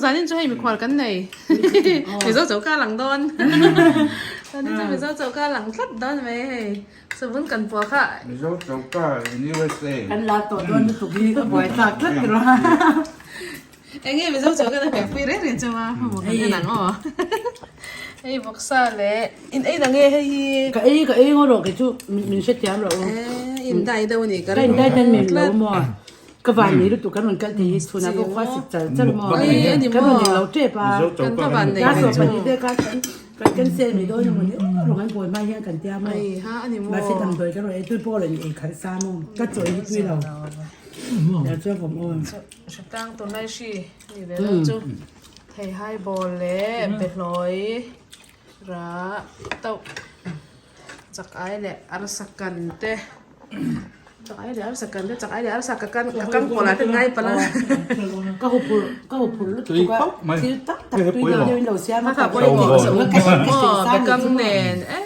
Zanin chu hei mikhual kan nei. Mizo choka a lang dawn. Zanin chu Mizo choka a lang tlat dawn mai hei. Savun kan puah kha. Mizo choka in USA. Kan la tawh dawn lutuk hi ka buai tlak tlat tur a. Enge Mizo choka na hmeh pui reng reng chu a hmu kan en ang aw. Hei vawksa leh in ei dang nge hei hi. Ka ei ka ei ngaw rawh kei chu min hrethiam loh. In dai deuh a ni ka ring. Ka in dai hian min lo maw. Ka van nei lutuk kan rawn kal thei hi chhunah pawh khua sik chal chal maw kan rawn eng lo tep a ka sawh pahnih te kha kan cancel mai dawn emaw ni aw rawn an buai hma hian kan tia maw mahse damdawi ka rawn ei tui pawh rawn ei khalh sa maw ka chaw hi tui lo der chuan ka awm aw. Hritlang tunlai hri ni ve lo chu theihai ball leh behlawi rah tauh Chak ai leh arsa kan te chak ai leh arsa kan te chak ai leh arsa ka kan ka kang pawlah te ngai palh a. Ka hu phurh ka hu phurh lutuk a thil tak tak tui deuh deuh in lo siam a ka pawimawh maw bekang nen e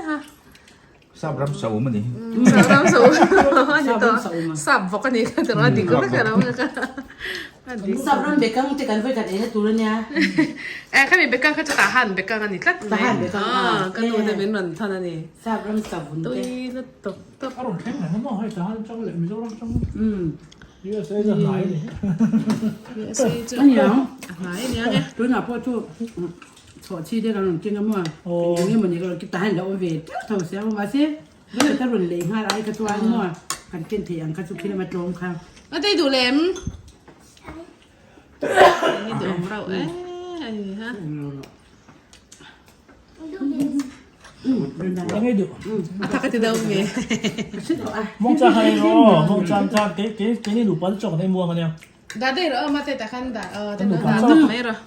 ha. Sap ram saum a ni. Sap ram saum a ni tawh sap vawk a ni kha tawh a dik vek a lo ka. Sap ram bekang te kan vawi khat eina tur ania. Eh khami bekang kha chu tah han bekang ani tlat mai. Tah han bekang a. Ka nu te min rawn thawn ani. Sap ram savun te. Tui lutuk tawp. A rawn thleng reng a maw hei tah han chang leh Mizoram chang. USA chu a hnai ani. USA chu a niang. A hnai aniang e. Tunah pawh chu chhawhchhi te kan rawn keng a maw. Eng emaw ni ka rawn tah hian lo awm ve teuh tho sia maw mahse. Hei ka rawn lei nghal ai kha chuan maw kan ken theih ang kha chu khi lama tlawm kha. A tei duh lem. Ni duh awm rauh e ai ha. Eng ei duh. A thak a ti deuh mi. Mawng chang khan ei rawh aw mawng chang chang ke ke ke ni nupa chu chaw kan ei muang ania. Dah daih rawh aw mate tah khan dah aw te dah tawp mai rawh.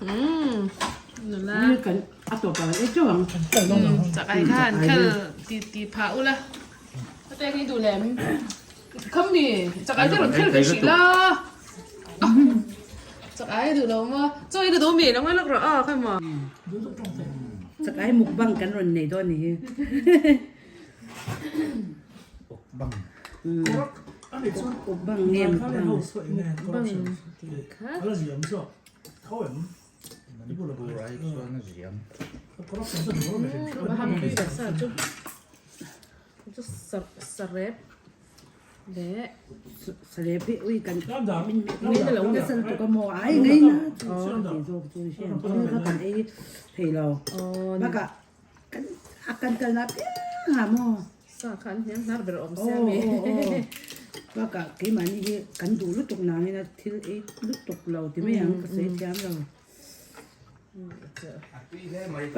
Nula. Kan a tawp ah ei teuh ang. Chak ai khan khal ti ti phah ula. Mate ni duh lem. Kham mi chak ai te rawn khel ve hrih la. Chak ai duh lo maw. Chaw i la duh mi lo ngawi lawk rawh aw kha maw. Chak ai mukbang kan rawn nei dawn ni hi. Mukbang. Mukbang nge mukbang. Sarep hi ui kan min lo nasa lutuk a maw ai ngai na chu ti zawk chu hian thil kha kan ei thei lo bakah Kan a kan kalna piang a maw? Sa kha an hniang hnar ber awm sia mi. Bakah keimahni hi kan duh lutuk nangin a thil ei lutuk lo ti mai ang ka sawi thiam lo.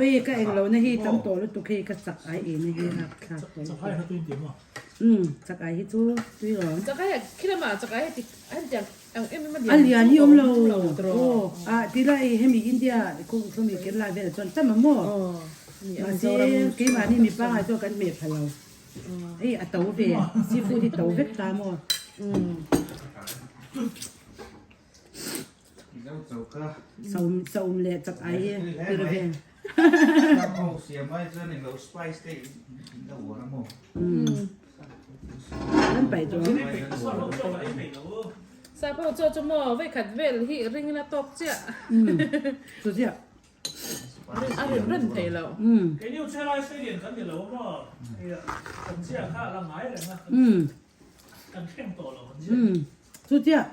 Oi ka eng lohna hi tam tawh lutuk hei ka chak ai ei na hi rap thlak tawh lutuk. Chak ai hi chu tui lo. Chak ai khi lamah chak ai heti hetiang A lian hi awm lo aw a ti lai hemi India khawmi Kerala velah chuan tam a maw mahse keimahni mi pangngai chuan kan hmeh pha lo hei a to ve seafood hi to vek ta maw. Saum leh chak ai hi tir ve. Kan paih tawh ang. Sap ho chaw chu maw vei khat vel hi ring ila tawk chiah. Chu chiah. Rin a rin reng thei lo. Keini u chelai stadium kan ni lo maw? Kan ziah kha a la ngai reng a. Kan thleng tawh lo kan ziah. Chu chiah.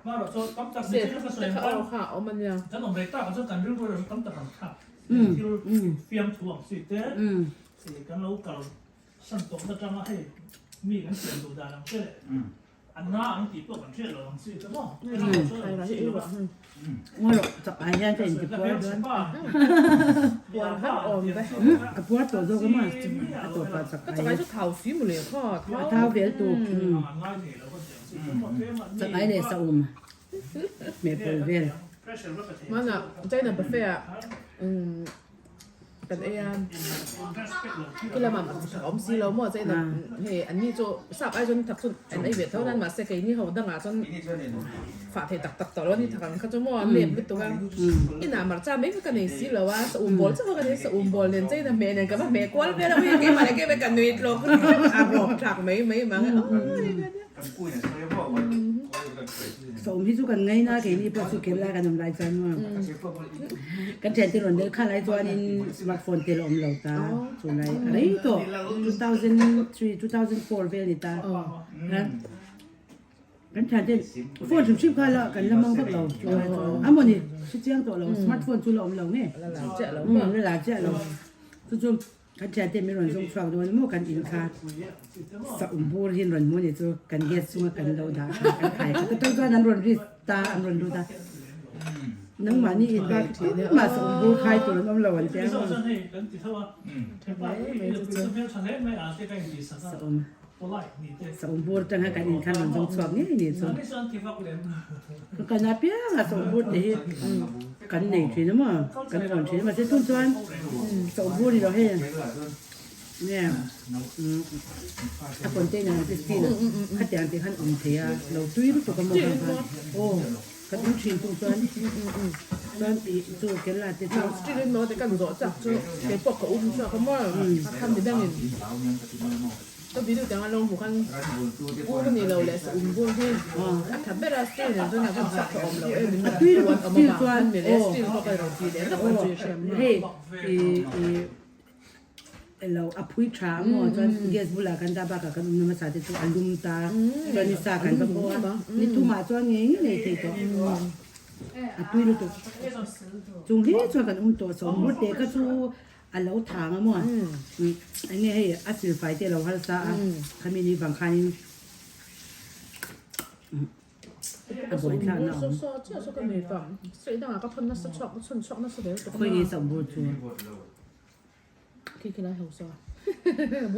Hmarawh chu tam tak mi thil ka sawi ang khan awm a nia. Kan awm rei tak ah chuan kan rilru erawh chu tam tak an thlak. Thil fiamthu ang chi te kan lo kal San tawhna tanga hei mi kan siam duh dan ang che leh an na ang tih pawh kan hriat lo ang chi te maw Ngawi chak ai hian ka inti puar dawn ka puar tawh zawk a maw a tawp ah chak ai chu thau si maw le kha a thau vel tuk chak ai leh saum hmeh pawlh vel Mana China buffet ah Kan ei a, khi lamah thak a awm si lo maw chuan hei an ni chu sap ai chuan thak chu an ei ve tho nan mahse keini ho dangah chuan fah thei tak tak tawh lo a ni thak ang kha chu maw an lep lutuk a inah marcha mai kha ka nei si lo a saum bawl chauh kha ka nei saum bawl nen chuan a hmeh nen ka va hmeh kual vel a ui keimah leh keimah ka nui tlawk a rawk thlak mai mai mang e. Sawm hi chu kan ngaina keini pawh chu Kerala kan awm lai chuan maw kan thiante rawn del kha lai chuanin smartphone te la awm lo ta chu lai a rei tawh 2003 2004 vel ni ta kan thiante phone hrim hrim kha la kan la mang vak lo chu lai chuan a mawni hre chiang tawh lo smartphone chu la awm lo nge la la chiah lo chu chu Kan thiante min rawn zawng chhuak dawn maw kan in kha saum bur hi an rawn hmu a ni chu kan gas chunga kan lo dah kha kan khai kha ta chuan an rawn ri ta an rawn lut a nangmahni in bak mah saum bur khai tur an awm lo an tia maw saum saum bur atang khan kan in kha an rawn zawng chhuak ngei ni chu ka kan apiang a saum bur te hi Kan nei thin a maw? Kan hawn thin a mahse tun chuan chauh bur ni lo hei nge a container ang chi steel khatiang tih khan awm thei a lo tui lutuk a maw kha khan aw kan awm thin tung chuan chuan ih chu Kerala te chu steel in maw te kan zawh chak chu keipawh ka um chhuak a maw a khan mi dangin Ka video te anga lo hmu khan bur ka ni lo leh sa um bur hi a tha ber a steel nen chuan a van chak tha awm lo em in chuan awm avang khan mi leh steel pawh ka ro ti leh vek ang chu i hriam maw. Hei i i lo a phui tha a maw chuan gas bulah kan dah bakah kan awmna hmasa te chu a lum ta chuan ni sa kan va pawh a ni thumah chuan ngei ngei thei tawh a tui lutuk chung hi chuan kan um tawh sawm bur te kha chu A lo thang a maw? Eng nge hei a silfai te a lo harsa a, khami ni vang khanin a buai thlak na awm. Khawi nge chauh bur chu?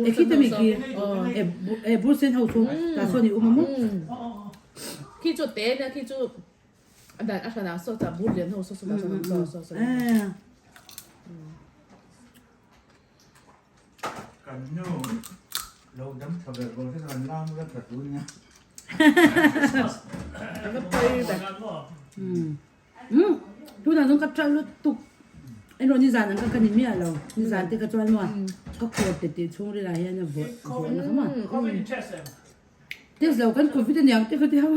E khi te mi khi e bur sen ho chu tah sawn i um a maw? Khi chu te nia khi chu A dan a hranah saw tah bur lian ho saw saw tah sawn saw saw saw. Kan nu lo dam tha ber bawk se kan lang la tha tun nia. Anga poi ber. Tunah chuan ka tha lutuk. Erawh nizan ang kha ka ni miah lo. Nizan te kha chuan maw ka kawr te tih chhungril ah hian a vawh vawh na kha maw. Test lo kan covid aniang te kha ti hau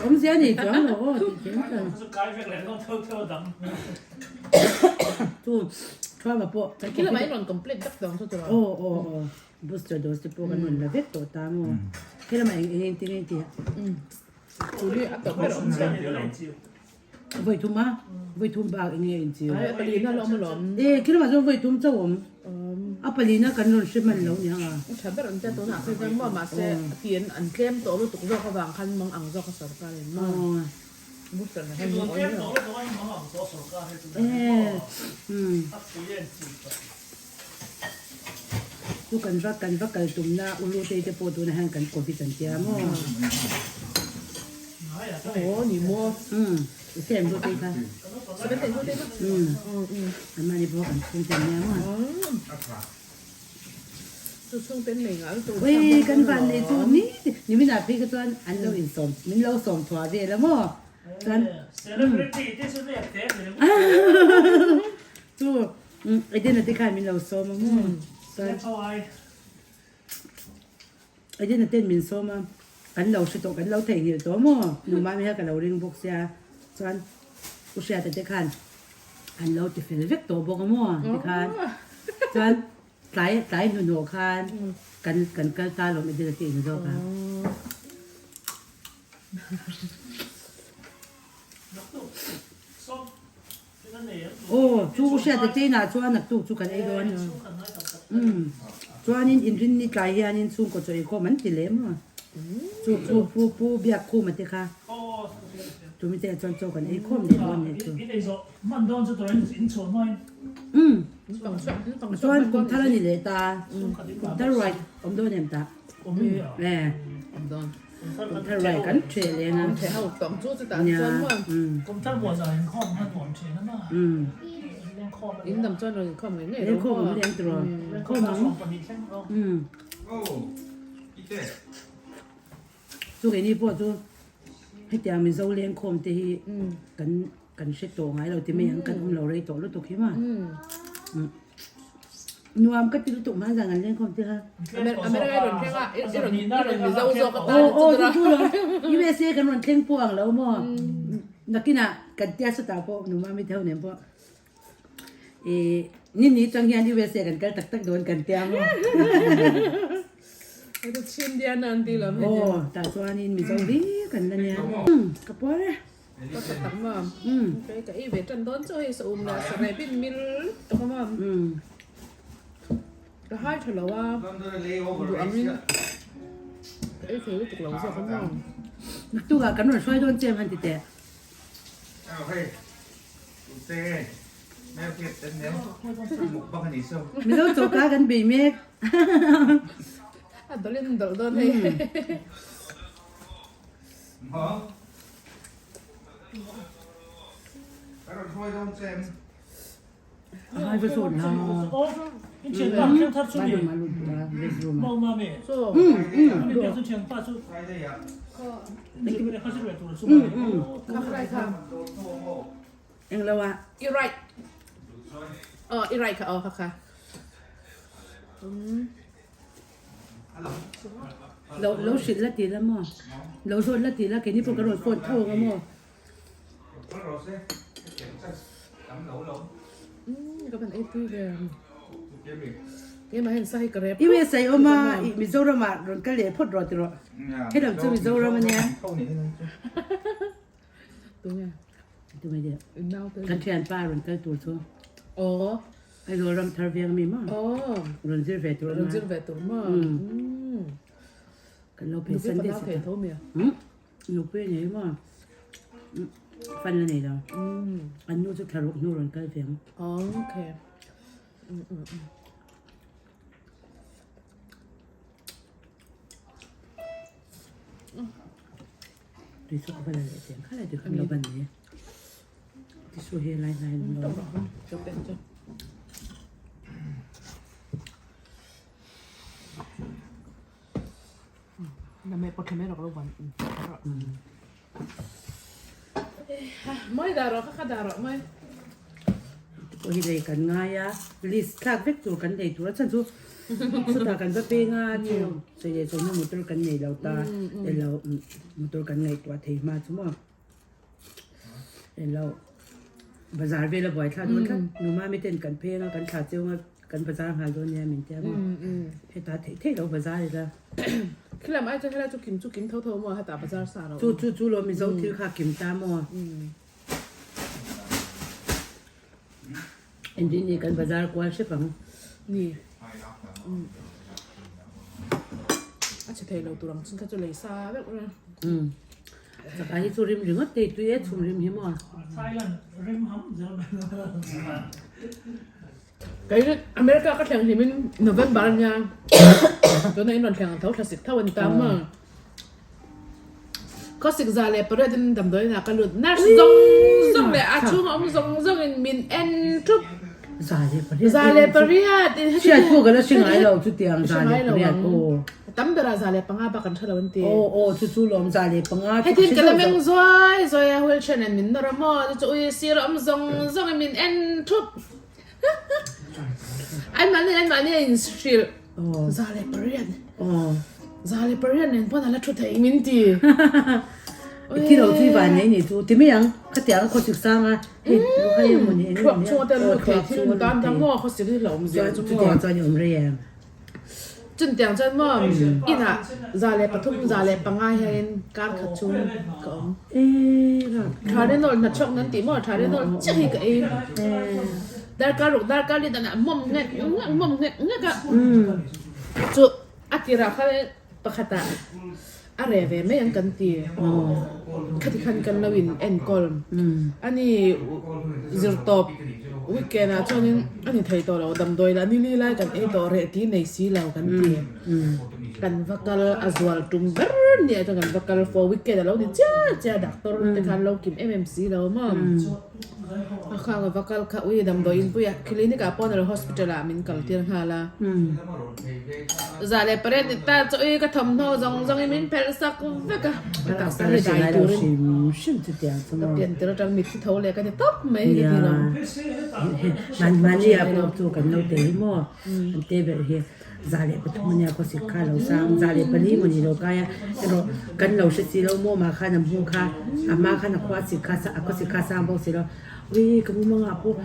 awmzia nei chuang lo aw tih thiam chuan chu thuama pawh kan Khi lamah in rawn complete vek tawh ang chu tiraw? Aw aw aw booster dose te pawh kan rawn la vek tawh ta maw khi lamah eng eng eng tinge tih Chu hi a tawp ber awm chiah. Vawi thum a, vawi thum bak eng nge inchil? Ai a palina la awm alawm. E khi lamah chuan vawi thum chauh awm. A palina kan rawn hre hman lo nia. A tha ber an tia tunah phei chuan maw mahse a ti an an tlem tawh lutuk zawk avang khan mang ang zawk a sorkar in maw. Booster na hian lung awi lo. Chu kan va kan va kal tumna u lu te te pawh tunah hian kan covid an tia maw. Aw ni maw. Umm i sem lu te kha. Seven te lu te kha. Umm an mahni pawh kan chhung ten nia maw. Chu chhung ten nei ngah lutuk. Ui kan van nei chu ni niminah phei kha chuan an lo insawm min lo sawm thuah vel a maw. Chuan Celebrity te chu nep te ni ringawt. Chu Edena te khan min lo sawm a maw chuan Edena ten min sawm a kan lo hre tawh kan lo theihnghilh tawh maw numa mi kha ka lo ring bawk sia chuan U Hriata te khan an lo ti fel vek tawh bawk a maw tikhan chuan tlai tlai hnuhnawh khan kan kan kal ta lawm Edena te in zawk a. Aw, chu u hriat a chain ah chuan naktuk chu kan ei dawn a. Umm, chuanin inrinni tlai hianin chhungkaw chaw eikhawm an ti leh maw? Chu pu pu pu Biakkhuma te kha tumi te ah chuan chaw kan eikhawm leh dawn nih chu. Umm, chuan kum thar a ni leh ta, kum thar ruai awm dawn em tah? E. Kum thar ruai kan ṭheh leng a. Ṭheh ho tawng chu chutah chuan maw. Kum thar muah zan inkhawm kha nuam ṭhin a ma. In dam chuan rawn inkhawm ngei ngei ro maw. Inkhawm awm leng tiraw. Inkhawm ang. Chu keini pawh chu hetiang Mizo lengkhawm te hi kan kan hre tawh ngai lo ti mai ang kan awm lo rei tawh lutuk hi ma. Nuam ka ti lutuk hmanzan kan lengkhawm te kha. America i rawn thleng a, i rawn i rawn Mizo zawk a tan chu tura. Aw aw chu chu USA kan rawn thleng pawh ang lo maw. Nakinah kan tia sawtah pawh numa mi theu nen pawh i ni ni chang hian USA kan kal tak tak dawn kan tia maw. Hei chu Chindian an ti lo hei. Aw tah chuanin Mizo ri kan la nia. Ka puar e. Ka tha tak maw? Kei ka ei ve tan dawn chu hei sa um lah sa rep in mil tawk a maw? Ka hai tha lo a, duh ang in ka ei thei lutuk lo zawk a maw? Naktukah kan rawn hruai dawn che em han ti teh. Mizo choka kan bei mek. A dawlh in dawlh dawn hei. Englo ah. I right. Aw i right kha aw kha kha. Lo lo hrilh la ti la maw? Lo zawt la ti la keini pawh ka rawn phone tho ang a maw? Ka van ei tui ve. Keimah hian sa hi ka rep. USA awm a Mizoram ah rawn kal leh phawt rawh ti rawh. Helam chu Mizoram ania. Tunge? Tunge dia. Kan thianpa rawn kal tur chu. Aw. Aizawl ram thar veng ami maw? Aw. Rawn zir ve tur a Rawn zir ve tur maw? Kan lo phei san deuh thei tho mi a. Nupui a nei maw? Fan la nei lo. An nu chu thlaruk hnu rawn kal ve ang. Okay. Tui chu a va la leh teh ang kha lai tui kha an lo ban nei a. Tissue hi lai hnai an lo Mai dah rawh kha kha dah rawh mai. Pawh hi lei kan ngai a list thlak vek tur kan lei tur a chhan chu chutah kan va peng a chu sawi leh sawmna motor kan nei lo ta elo motor kan ngaihtuah thei hma chu maw. Elo bazar vela buai thla dawn tlat numa mi ten kan pheng a kan thla cheu nga kan bazar nghal dawn nia min tia maw heta theih theih lo bazar ila Khilam ai chuan helai chu kim chu kim tho tho maw heta bazar sa lo chu chu chu lo mizo thil kha kim ta maw engtin nge kan bazar kual hrep ang ni a chhe thei lo tur ang chin kha chu lei sa vek Chakai hi chu rim ringawt tei tui e chhum rim hi maw. Thailand rim ham zel mai. Kei hi America ka thleng hlim in November ania tuna in rawn thleng ang tho thlasik tho a ni ta maw. Khawsik za leh pariat in damdawi inah ka lut nurse zawng zawng leh a chhung a awm zawng zawng in min en thup. Za leh pariat. Za leh pariat in heti Hriat pawh ka la hre ngai lo chutiang za leh pariat aw. Tam berah 105 bak an hre lo an ti. Aw aw chu chu lawm 105 Hetin ka la meng zuai zuai a wheelchair nen min nawr a maw chu chu ui sir a awm zawng zawng in min en thup. Anmahni anmahni a inhrilh 108 108 nen pawn a la thu thei min ti. I thi lo chu i van nei nih chu ti mai ang khatiang a khawsik sang a hei luhai emaw ni eng Thluak chhunga te lut thei thil tan ta maw khawsik hi hlauhawm zia chu maw. Chutiang chuan i awm rei em. Chutiang chuan maw inah 103, 105 hianin kar khat chhung ka awm. Tha Renault hnathawk nan tih maw tha Renault chiah hi ka ei. Darkar ruk darkar li danah mawm nghek nghek mawm nghek nghek a. Chu a tirah khan pakhatah a reh ve mai ang kan ti. Khati khan kan lo in enkawl. Ani zirtawp weekend ah chuanin a ni thei tawh lo damdawi lah nili lai kan ei tawh reh ti nei si lo kan ti. Kan va kal a zual tum ber nia chuan kan va kal fo weekend a lo ni chiah chiah doctor te khan lo kim em em si lo maw. A khang a va kal kha ui damdawi inpui a clinic ah pawh ni lo hospital ah min kal tir nghal a. 108 ni ta chu ui ka thawmhnaw zawng zawng in min phelh sak vek a. Ka taksa hi dai turin ka pian tir atang mitthi tho leh ka ni tawp mai ka ti lo. Mahni ah pawh chu kan lo tel hi maw an te ber hi 103 ania khawsik kha lo sang 104 maw ni lo kai a erawh kan lo hre si lo maw mah khan a hmu kha a hma khan a khua sik kha a khawsik kha sang bawk si lo ui ka mumangah pawh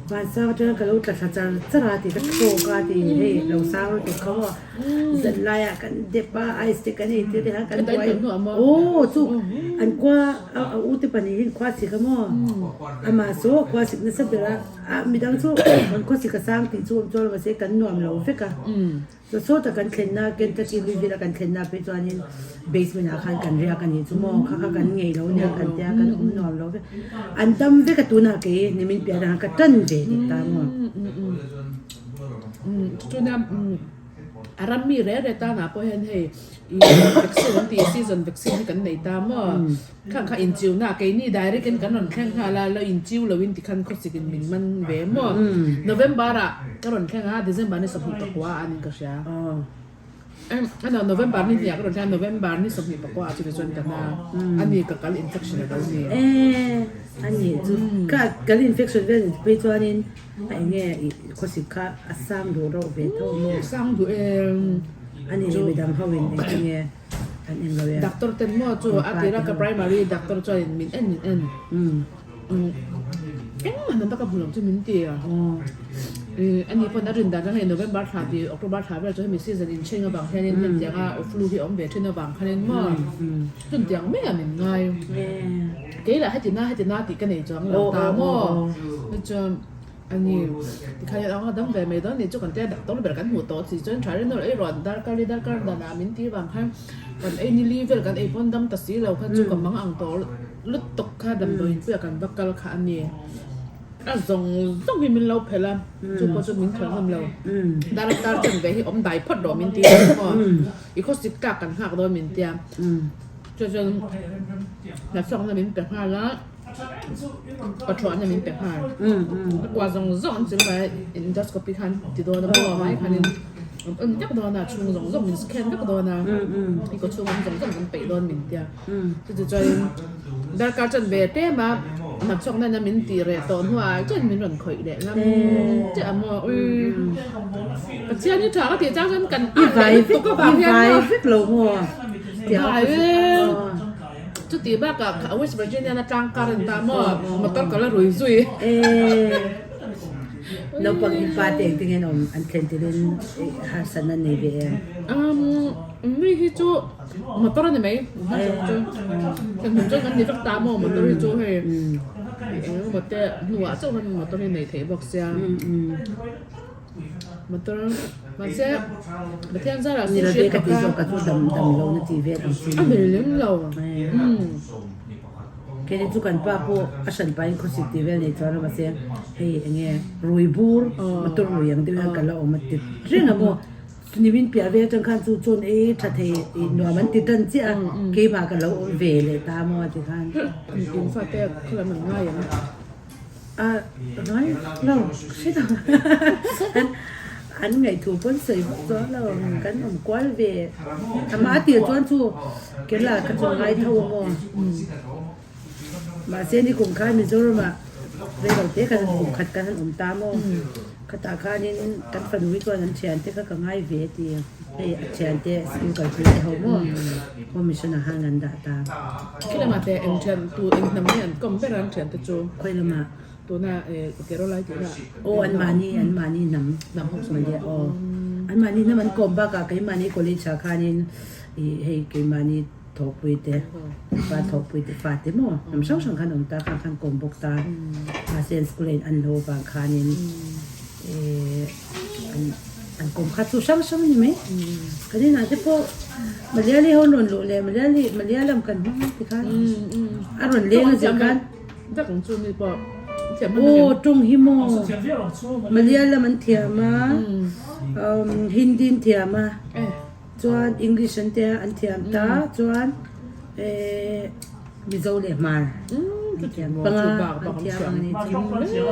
vansang atanga ka lo tla thla char char a tih ka thlawk a tih hei lo sang lutuk kha maw zan laiah kan dep a ice te kan ei tir te khan kan buai aw chu an khua a u te pahnih hi an khua sik a maw amah saw a khua sik nasa ber a a midang chu an khua sik a sang tih chu awm chuan mahse kan nuam lo vek a chaw sawta kan thlenna Kentucky Louisville a kan thlenna phei chuanin basement ah khan kan riak a nih chu maw kha kha kan ngei lo nia kan tia kan awm nuam lo vek an dam vek a tunah kei nimin piah dangah ka tan ve tih ta maw. Chutah a ram mi reh reh tanah pawh hian hei ih vaccine an tih season vaccine hi kan nei ta maw khang kha inchiu na keini direct in kan rawn thleng nghal a lo inchiu lo in tikhan khawsik in min man ve maw November ah ka rawn thleng a December ni 24 ah anin ka hria. Ano November ni hniah ka rawn thleng a, November ni 24 ah chumi chuan ka na a ni ka kal infection a lo ni. Ee a nih chu ka kal infection vel ni phei chuanin a eng nge i khawsik kha a sang duh reuh ve tho maw? Sang duh em. A nih leh midang ho in engtin nge an en lo em? Doctor ten maw chu a tira ka primary doctor chuan min en min en. Engmah hna taka hmu lo chu min ti a. Ani pawn a rin dan chuan hei November thla tih October thla vel chu hemi season in chheng avang hianin hetianga flu hi a awm ve thin avang khanin maw chutiang mai a min ngai. Kei lah heti na heti na tih ka nei chuang lo ta maw. Chuan ani tikhan anga dam ve mai dawn ni chu kan tia doctor ber kan hmuh tawh si chuan tha rin ei rawn darkar li darkar danah min ti vang khan kan ei ni li vel kan ei pawn dam ta si lo kha chu ka mang ang tawh. Lutuk kha damdawi inpuia kan va kal kha a ni. A zawng zawng hi min lo phelh a, chu pawh chu min khelh ngam lo. Dar dar chen ve hi awm dai phawt rawh min ti a maw. I khawsik tlak kan nghak dawn min ti a. Chu chuan hnathawkna min pe nghal a, pathuahna min pe nghal. A kua zawng zawng an chilh mai endoscopy khan ti dawn a maw mai khanin an en vek dawn a, chhung zawng zawng min scan vek dawn a, i kaw chhung awm zawng zawng kan peih dawn min ti a. Chuti chuanin darkar chan ve tlem a hnamchawk nana min tih reh tawh hnuah chuan min rawn khawih leh lam chiah a maw ui Pathian hi tha ka tih chang chuan kan I vai vek i vai vek lo maw vai chuti bakah West Virginia na tlang kar an ta maw motor ka la rui zui Naupang inpa te engtin nge an awm an thlen tir in harsatna an nei ve em? Mi hi chu Motor a ni mai chu hmun chuan kan ni vek ta maw motor hi chu hei eng emaw te hnuah chauh khan motor hi nei thei bawk sia motor mahse Pathian zarah Ni lo te ka tih zawk ka chu dam dam lo na tih vel ang chi a nei lem lo Kei chu kan pa pawh a hran pahin khawsik tih vel nei chuan a mahse hei eng nge rui bur motor rui ang deuh hian ka la awm a ti reng a maw. Nimin piah vel atang khan chu chuan ei tha thei ih nuam an ti tan chiah a, keimah ka lo awm ve leh ta maw ti khan. In fate khaw lam an ngai ang. A ngai lo hre lo an ngaih thu pawn sawi vak chuang lo kan awm kual ve amah a tir chuan chu Kerala kha chu ngai tho a maw mahse nikum khan Mizoram ah reilo te khan kum khat kan han awm ta maw. Khatah khanin kan fanu hi chuan an thiante kha ka ngai ve ti a, hei a thiante school kalpui te ho maw home mission ah khan an dah ta. Khi lamah te eng thian tu eng hnam nge an kawm ber a an thiante chu? Khawi lamah? Tuna Kerala tihna. Aw an mahni an mahni hnam hnam ho chu aw an mahni hnam an kawm bakah keimahni college ah khanin ih hei keimahni Thawhpui te, pa thawhpui te fa te maw hnam hrang hrang khan awm ta kha khan kawm bawk ta mahse an school a in an lo vang khanin eh an an kawm kha chu hrang hrang a ni mai kan inah te pawh Malayali ho an rawn luh leh Malayali Malayalam kan hmang ti khan a rawn leng a zir khan aw tawng hi maw Malayalam an thiam a Hindi an thiam a. Chuan English an tia an thiam ta chuan eh Mizo leh Hmar an thiam panga an thiam ang ani chu.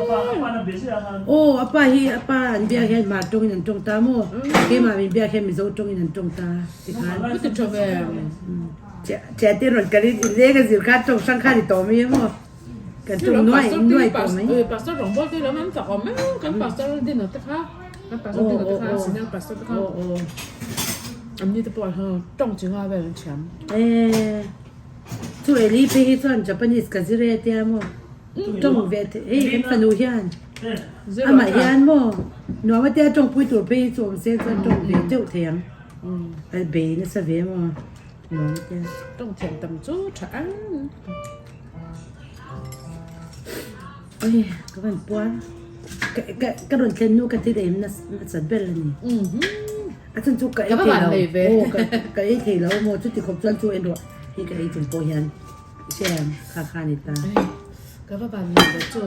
Aw a pa hi a pa an biak hian Hmar tawngin an tawng ta maw keimah min biak hian Mizo tawngin an tawng ta tikhan. Thiante rawn kalin inleng a zir khan tawng hrang khan i tawm hi maw. Kan tum nuai nuai tawh mai. Pastor rawngbawl te lam an fak awm em kan pastor din te kha kan pastor din te kha senior pastor te kha an ni te pawh ha tawng chi nga vel an thiam. Eh chu Eli phei hi chuan Japanese ka zir e tia maw tawng ve the hei kan fanu hian amah hian maw nuam atia tawng pui tur phei hi chu awm se chuan tawng ve teuh thei ang a bei nasa ve maw nuam atia. Tawng thiam tam chu tha ang. Oi ka van puar ka ka ka rawn thlen nu ka thil em nasat ber a ni a chhan chu ka ei thei lo aw ka ka ei thei lo maw chuti khawp chuan chu en rawh hei ka ei chung pawh hian i hre em kha kha a ni ta ka va van nei ve chu.